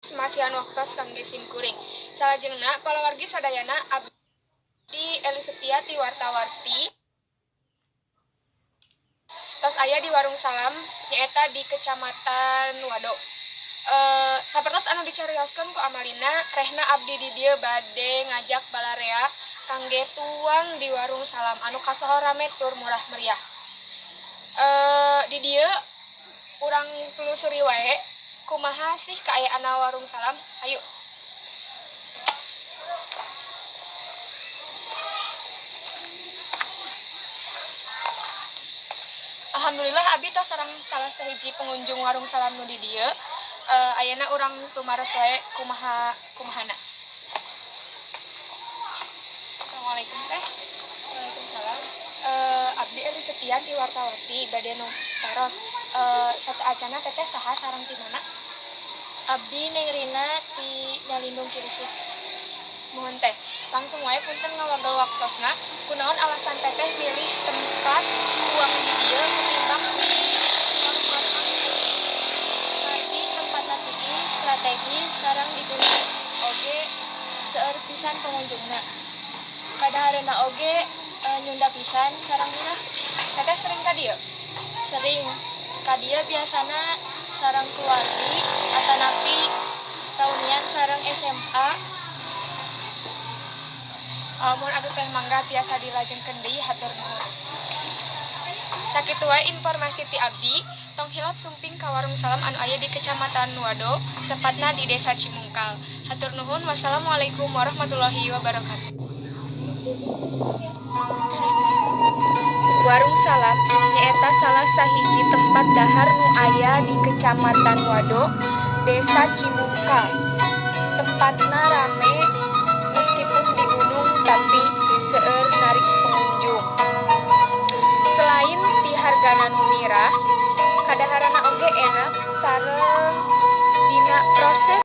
Masihan waktos kangge simkuring. Salajengna palawargi sadayana, abdi Eli Setia ti Warta-Warti tos aya di Warung Salam, nyaeta di Kecamatan Wado. Sapertos anu dicarioskeun ku Amalina, rehna abdi di dieu bade ngajak balarea kangge tuang di Warung Salam anu kasohor rame tur murah meriah. Di dieu urang telusuri wae kumaha sih kaayaanna Warung Salam. Hayu. Alhamdulillah, abdi tos sareng salah sahiji pengunjung Warung Salam nu di dieu. Ayeuna urang tumaros wae kumaha kumahana. Assalamualaikum, Teh. Waalaikumsalam. Abdi Eli Setia ti Wartawati bade nu taros. Sateuacanna Teteh saha sareng ti mana? Abdi Neng Rina ti Nyalindung Kirisik. Muhun, Teh. Langsung wae, punten ngawagel waktosna. Kunaon alasan Teteh milih tempat tuang di dieu ketimbang di warung-warung anu lain? Margi tempatna tiis, strategis, sareng di gunung oge seueur pisan pengunjungna. Kadahareunna oge nyunda pisan sareng mirah. Teteh sering ka dieu? Sering. Ka dieu biasana sareng keluargi atanapi reunian sareng SMA. Muhun atuh, Teh, mangga tiasa dilajengkeun deui, hatur nuhun. Sakitu wae informasi ti abdi. Tong hilap sumping ka Warung Salam anu aya di Kecamatan Wado, tepatna di Desa Cimungkal. Hatur nuhun, wassalamualaikum warahmatullahi wabarakatuh. Warung Salam nyaeta salah sahiji tempat dahar nu aya di Kecamatan Wado, Desa Cimungkal. Tempatna rame meskipun di gunung, tapi seueur narik pengunjung. Selain ti hargana nu mirah, kadaharanna oge enak sareng dina proses